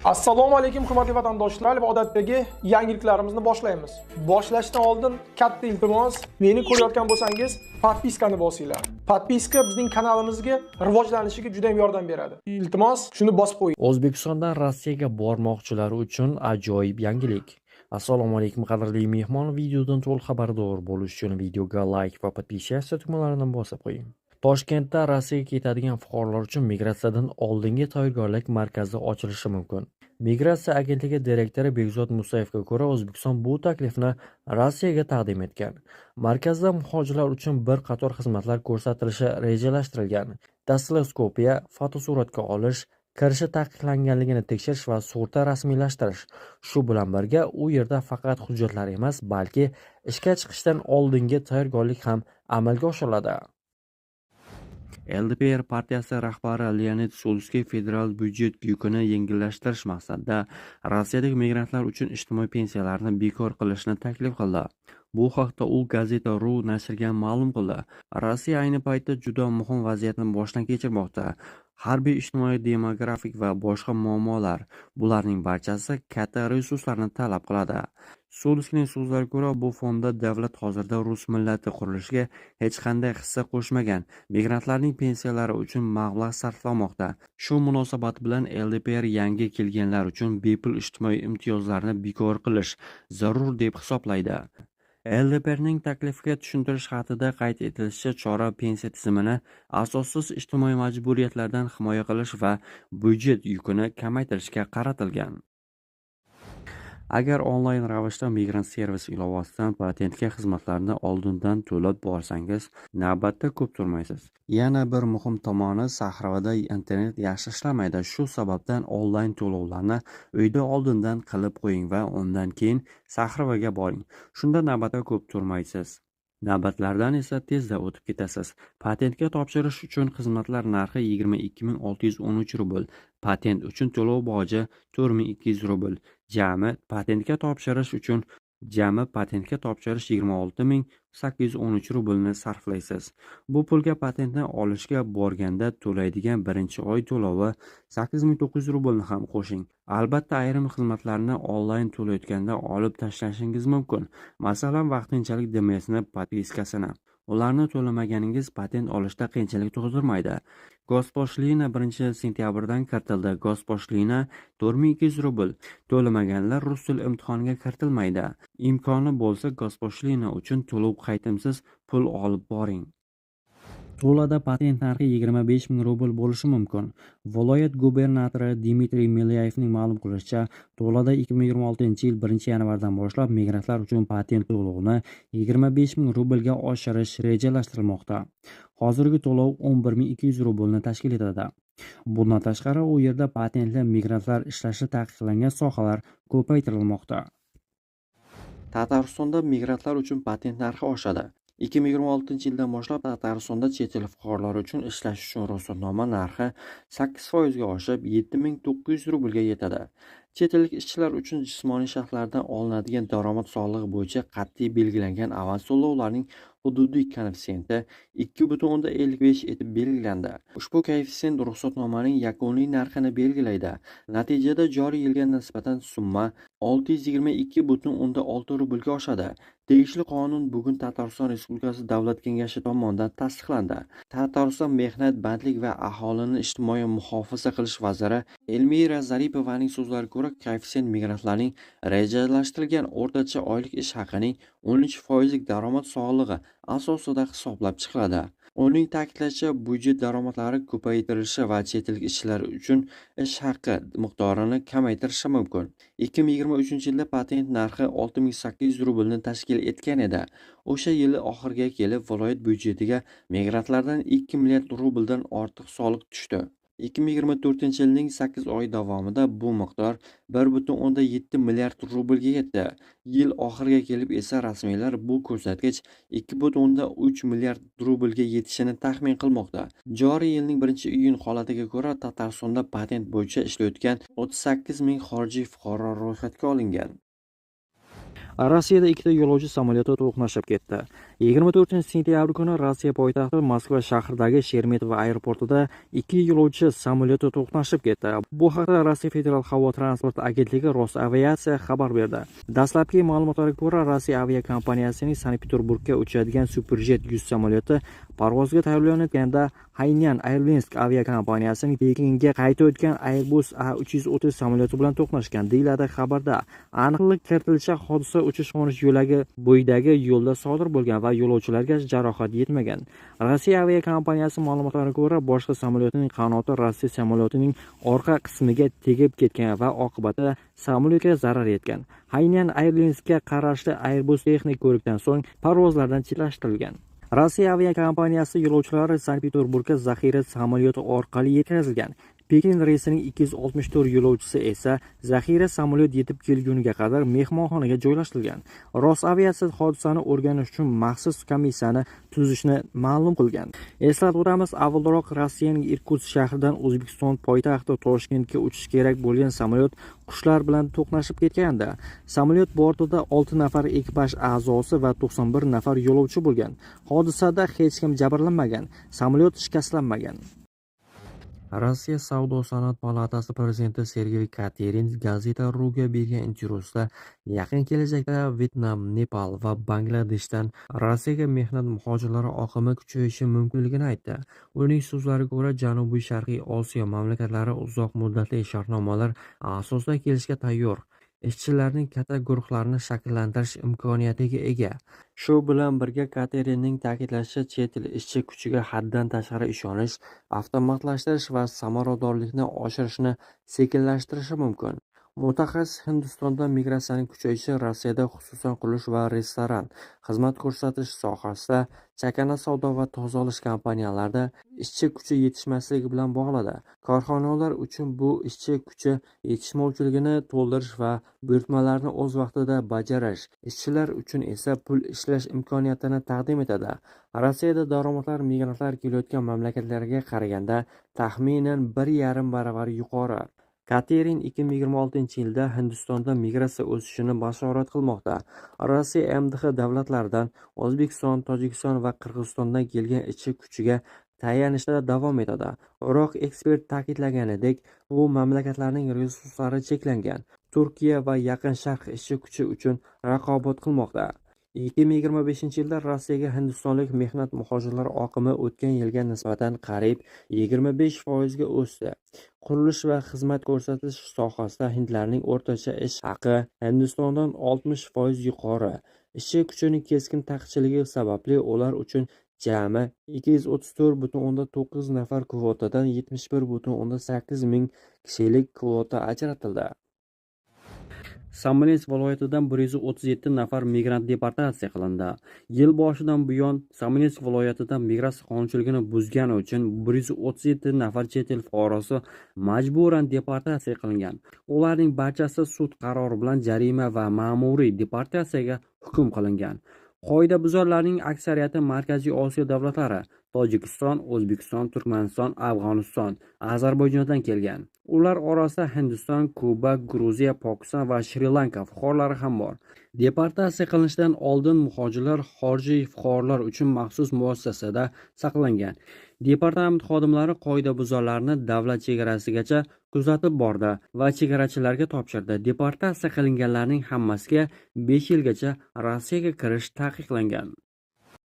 Assalomu alaykum, hurmatli vatandoshlar, va odatdagi yangiliklarimizni boshlaymiz. Boshlashdan oldin katta iltimos, meni ko'rayotgan bo'lsangiz, подписка ni bosinglar. Подписка bizning kanalimizga rivojlanishiga juda ham yordam beradi. Iltimos, shuni bosib qo'ying. O'zbekistondan Rossiyaga bormoqchilar uchun ajoyib yangilik. Assalomu alaykum, qadrli mehmon. Videodan to'liq xabardor bo'lish uchun videoga like va подписаться tugmalarini bosib qo'ying. Toshkentda Rossiyaga ketadigan fuqarolar uchun migratsiyadan oldingi tayyorgarlik markazi ochilishi mumkin. Migratsiya agentligi direktori Bekzod Musayevga ko'ra, O'zbekiston bu taklifni Rossiyaga taqdim etgan. Markazda muhojirlar uchun bir qator xizmatlar ko'rsatilishi rejalashtirilgan: daktiloskopiya, fotosuratga olish, kirishi taqiqlanganligini tekshirish va sug'urta rasmiylashtirish. Shu bilan birga, u yerda faqat hujjatlar emas, balki ishga chiqishdan oldingi tayyorgarlik ham amalga oshiriladi. LDPR partiyasi rahbari Leonid Slutskiy federal byudjet yukini yengillashtirish maqsadida Rossiyadagi migrantlar uchun ijtimoiy pensiyalarni bekor qilishni taklif qildi. Bu haqda u Gazeta.ru nashriga ma'lum qildi. Rossiya ayni paytda juda muhim vaziyatni boshdan kechirmoqda. Harbiy, ijtimoiy, demografik va boshqa muammolar. Bularning barchasi katta resurslarni talab qiladi. Slutskiyning so'zlariga ko'ra, bu fonda davlat hozirda rus millati qurilishiga hech qanday hissa qo'shmagan migrantlarning pensiyalari uchun mablag' sarflamoqda. Shu munosabat bilan LDPR yangi kelganlar uchun bepul ijtimoiy imtiyozlarni bekor qilish zarur deb hisoblaydi. LDPRning taklifiga tushuntirish xatida qayd etilishicha, chora pensiya tizimini asossiz ijtimoiy majburiyatlardan himoya qilish va byudjet yukini kamaytirishga qaratilgan. Agar onlayn ravishda Migrant servis ilovasidan patentga xizmatlarni oldindan to'lab borsangiz, navbatda ko'p turmaysiz. Yana bir muhim tomoni, Saxarovoda internet yaxshi ishlamaydi. Shu sababdan onlayn to'lovlarni uyda oldindan qilib qo'ying va undan keyin Saxarovoga boring. Shunda navbatda ko'p turmaysiz. Navbatlardan esa tezda o'tib ketasiz. Patentga topshirish uchun xizmatlar narxi 22 613 rubl. Patent uchun to'lov boji 4200 rubl. Jami patentga topshirish 26 813 rublni sarflaysiz. Bu pulga patentni olishga borganda to'laydigan birinchi oy to'lovi 8900 rublni ham qo'shing. Albatta, ayrim xizmatlarni onlayn to'layotganda olib tashlashingiz mumkin. Masalan, vaqtinchalik DMSni подписка sini. Ularni to'lamaganingiz patent olishda qiyinchilik tug'dirmaydi. Госпошлина 1-sentyabrdan kiritildi. Госпошлина 4200 rubl. To'lamaganlar rus tili imtihoniga kiritilmaydi. Imkoni bo'lsa, госпошлина uchun to'lov qaytimsiz pul olib boring. Tulada patent narxi 25 ming rubl bo'lishi mumkin. Viloyat gubernatori Dmitriy Milyayevning ma'lum qilishicha, Tulada 2026-yil 1-yanvardan boshlab migrantlar uchun patent to'lovini 25 ming rublga oshirish rejalashtirilmoqda. Hozirgi to'lov 11 200 rublni tashkil etadi. Bundan tashqari, u yerda patentli migrantlar ishlashi taqiqlangan sohalar ko'paytirilmoqda. Tataristonda migrantlar uchun patent narxi oshadi. 2026-yildan boshlab Tataristonda chet el fuqarolari uchun ishlash uchun ruxsatnoma narxi 8 foizga oshib, 7900 rublga yetadi. Chet ellik ishchilar uchun jismoniy shaxslardan olinadigan daromad solig'i bo'yicha qat'iy belgilangan avans to'lovlarning hududiy koeffitsiyenti 2,55 etib belgilandi. Ushbu koeffitsient ruxsatnomaning yakuniy narxini belgilaydi. Natijada joriy yilga nisbatan summa 622,6 rublga oshadi. Tegishli qonun bugun Tatariston Respublikasi Davlat Kengashi tomonidan tasdiqlandi. Tatariston mehnat, bandlik va aholini ijtimoiy muhofaza qilish vaziri Elmira Zaripovaning so'zlariga ko'ra, koeffitsient migrantlarning rejalashtirilgan o'rtacha oylik ish haqining 13 foizlik daromad solig'i asosida hisoblab chiqiladi. Uning ta'kidlashicha, byudjet daromadlari ko'paytirilishi va chet ellik ishchilar uchun ish haqi miqdorini kamaytirishi mumkin. 2023-yilda patent narxi 6800 rublni tashkil etgan edi. O'sha yili oxiriga kelib viloyat byudjetiga migrantlardan 2 milliard rubldan ortiq soliq tushdi. 2024-yilning 8 oyi davomida bu miqdor 1,7 milliard rublga yetdi. Yil oxiriga kelib esa rasmiylar bu ko'rsatkich 2,3 milliard rublga yetishini taxmin qilmoqda. Joriy yilning 1-iyun holatiga ko'ra, Tataristonda patent bo'yicha ishlayotgan 38 ming xorijiy fuqaro ro'yxatga olingan. Rossiyada ikkita yo'lovchi samolyoti to'qnashib ketdi. 24 sentyabr kuni Rossiya poytaxti Moskva shahridagi Sheremetyevo aeroportida ikki yo'lovchi samolyoti to'qnashib ketdi. Bu haqda Rossiya Federal havo transport agentligi Rosaviatsiya xabar berdi. Dastlabki ma'lumotlarga ko'ra, Rossiya aviakompaniyasining Sankt-Peterburgga uchadigan Superjet 100 samolyoti parvozga tayyorlanayotganda Hainan Airlines aviakompaniyasining Pekinga qaytayotgan Airbus A330 samolyoti bilan to'qnashgan, deyiladi xabarda. Aniqlik kiritilishicha, hodisa uchish-qo'nish yo'lagi bo'yidagi yo'lda sodir bo'lgan va yo'lovchilarga jarohat yetmagan. Rossiya aviakompaniyasi ma'lumotlariga ko'ra, boshqa samolyotning qanoti Rossiya samolyotining orqa qismiga tegib ketgan va oqibatda samolyotga zarar yetgan. Hainan Airlinesga qarashli Airbus texnik ko'rikdan so'ng parvozlardan chetlashtirilgan. Rossiya aviakompaniyasi yo'lovchilari Sankt-Peterburgga zaxira samolyoti orqali yetkazilgan. Pekin reysining 264 yo'lovchisi esa zaxira samolyot yetib kelguniga qadar mehmonxonaga joylashtirilgan. Rosaviatsiya hodisani o'rganish uchun maxsus komissiyani tuzishni ma'lum qilgan. Eslatib o'tamiz, avvalroq Rossiyaning Irkutsk shahridan O'zbekiston poytaxti Toshkentga uchish kerak bo'lgan samolyot qushlar bilan to'qnashib ketgandi. Samolyot bortida 6 nafar ekipaj a'zosi va 91 nafar yo'lovchi bo'lgan. Hodisada hech kim jabrlanmagan, samolyot shikastlanmagan. Rossiya Savdo-sanoat palatasi prezidenti Sergey Katerin Gazeta.ru'ga bergan intervyusida yaqin kelajakda Vyetnam, Nepal va Bangladeshdan Rossiyaga mehnat muhojirlari oqimi kuchayishi mumkinligini aytdi. Uning so'zlariga ko'ra, Janubiy Sharqiy Osiyo mamlakatlari uzoq muddatli shartnomalar asosida kelishga tayyor ishchilarning katta guruhlarini shakllantirish imkoniyatiga ega. Shu bilan birga, Katerinning ta'kidlashicha, chet el ishchi kuchiga haddan tashqari ishonish avtomatlashtirish va samaradorlikni oshirishni sekinlashtirishi mumkin. Mutaxassis Hindistonda migratsiyaning kuchayishi Rossiyada, xususan, qurilish va restoran, xizmat ko'rsatish sohasida, chakana savdo va tozalash kompaniyalarida ishchi kuchi yetishmasligi bilan bog'ladi. Korxonalar uchun bu ishchi kuchi yetishmovchiligini to'ldirish va buyurtmalarni o'z vaqtida bajarish, ishchilar uchun esa pul ishlash imkoniyatini taqdim etadi. Rossiyada daromadlar migrantlar kelayotgan mamlakatlarga qaraganda taxminan 1,5 baravar yuqori. Katerin 2026-yilda Hindistonda migratsiya o'sishini bashorat qilmoqda. Rossiya MDH davlatlaridan O'zbekiston, Tojikiston va Qirg'izistondan kelgan ishchi kuchiga tayanishda davom etadi. Biroq ekspert ta'kidlaganidek, bu mamlakatlarning resurslari cheklangan. Turkiya va Yaqin Sharq ishchi kuchi uchun raqobat qilmoqda. 2025-yilda Rossiyaga hindistonlik mehnat muhojirlari oqimi o'tgan yilga nisbatan qariyb 25% ga o'sdi. Qurilish va xizmat ko'rsatish sohasida hindlarning o'rtacha ish haqi Hindistondan 60% yuqori. Ishchi kuchining keskin taqchilligi sababli ular uchun jami 234,9 nafar kvotadan 71,8 ming kishilik kvota ajratildi. Smolensk viloyatidan 137 nafar migrant deportatsiya qilindi. Yil boshidan buyon Smolensk viloyatida migratsiya qonunchiligini buzgani uchun 137 nafar chet el fuqarosi majburan deportatsiya qilingan. Ularning barchasi sud qarori bilan jarima va ma'muriy deportatsiyaga hukm qilingan. Qoidabuzarlarning aksariyati Markaziy Osiyo davlatlari Tojikiston, O'zbekiston, Turkmaniston, Afg'oniston, Ozarbayjondan kelgan. Ular orasida Hindiston, Kuba, Gruziya, Pokiston va Shri-Lanka fuqarolari ham bor. Deportatsiya qilinishidan oldin muhojirlar xorijiy fuqarolar uchun maxsus muassasada saqlangan. Departament xodimlari qoidabuzarlarni davlat chegarasigacha kuzatib bordi va chegarachilarga topshirdi. Deportatsiya qilinganlarning hammasiga 5 yilgacha Rossiyaga kirish taqiqlangan.